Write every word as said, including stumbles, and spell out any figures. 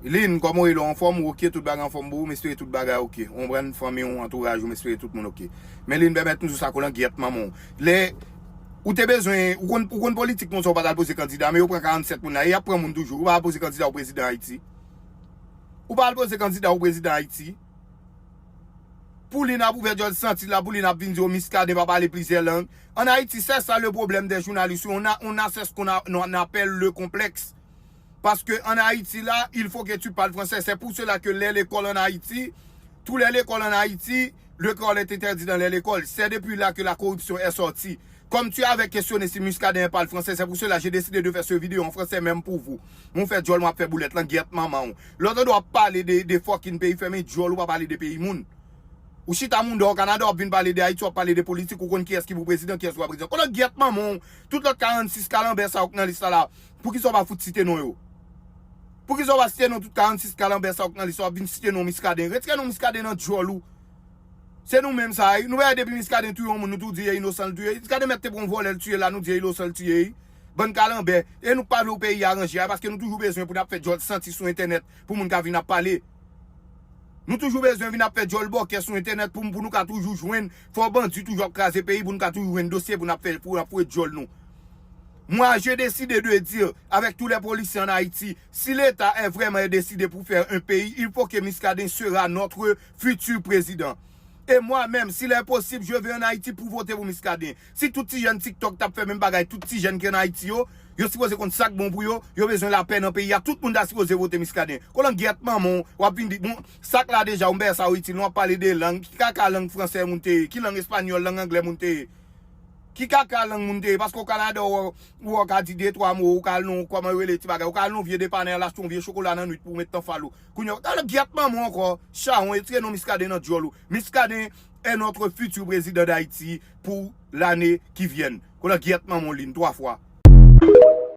Lin, kòman w ye la, w anfòm, ou oke, tout bagay anfòm pou ou, m espere tout bagay oke. Ou konprann, fanmi w, antouraj ou, m espere tout moun oke. Men Lin, pèmèt m di w sa, kolangyèt manman w. Lè ou te bezwen, ou konn, ou konn politik, moun sa, ou pa t al poze kandida, men yo pran karannsèt moun la, e y ap pran moun toujou. Ou pa al poze kandida w prezidan Ayiti. Ou pa al poze kandida w prezidan Ayiti. Pou Lin ap ouvè djòl santi la, pou Lin ap vin di w Muscadin pa pale plizyè lang. An Ayiti, c'est ça le problème des journalistes. On a, on a, c'est ce qu'on a, on appelle le complexe. Parce que en Haïti, là, il faut que tu parles français. C'est pour cela que les écoles en Haïti, tous les écoles en Haïti, l'école est interdite dans les écoles. C'est depuis là que la corruption est sortie. Comme tu avais questionné si Muscadin parle français, c'est pour cela que j'ai décidé de faire ce vidéo en français même pour vous. Mwen fè djòl, mwen ap fè boulèt lan, gyèt manman w. Lòt ou dwa pale de, de fucking peyi, fèmen djòl, ou pa pale de peyi moun. Ou chita moun dèyè w Kanada, w ap vin pale de Ayiti, w ap pale de politik, ou konn kiyès ki pou prezidan, kiyès ki pa prezidan. Kolangyèt manman w, tout lòt karannsis kalanbè sa yo k nan lis la la, poukisa w pa fout site non yo? Poukisa w pa site non tout karannsis kalanbè sa yo k nan lis la, w ap vin site non Muscadin? Retire non Muscadin nan djòl ou. Se nou menm sa, wi. Nou wè depi Muscadin touye yon moun, nou tou di e inosan l touye. Muscadin mèt te pran yon vòlè l touye la, nou di e inosan l touye, wi. Bann kalanbè. E nou k pa vle w peyi a ranje a, paske nou toujou bezwen pou n ap fè djòl santi sou entènèt pou moun ka vin ap pale. Nou toujou bezwen vin ap fè djòl bòkè sou entènèt pou, pou nou ka toujou jwenn. Fò bandi toujou ap kraze peyi pou nou ka toujou jwenn dosye pou n ap fè, pou n ap foure djòl nou. Moi, j'ai décidé de dire, avec tous les policiers en Haïti, si l'État est vraiment décidé pour faire un pays, il faut que Muscadin sera notre futur président. Et moi-même, s'il est possible, je vais en Haïti pour voter pour Muscadin. Si tout ti jèn TikTok t ap fè menm bagay, tout ti jèn ki an Ayiti yo, yo sipoze konn sa k bon pou yo, yo bezwen lapè nan peyi a, tout moun ta sipoze vote Muscadin. Kolangyèt manman w, w ap vin di, bon, sa k la deja, ou m bè sa w itil, nou ap pale de lang, ki kaka lang fransè moun te ye, ki lang espanyòl, lang anglè moun te ye? Ki kaka lang moun te ye? Paske o Kanada, ou, ou ka di de twa mo, ou ka al nan, kòman yo rele ti bagay, ou ka al nan vye depanè, al achte yon vye chokola nan nwit pou w met nan fal ou. Kounye a, kolangyèt manman w ankò, chawon, retire non Muscadin nan djòl ou. Muscadin est notre futur président d'Haïti pour l'année qui vient. Kolangyèt manman w Lin, twa fwa.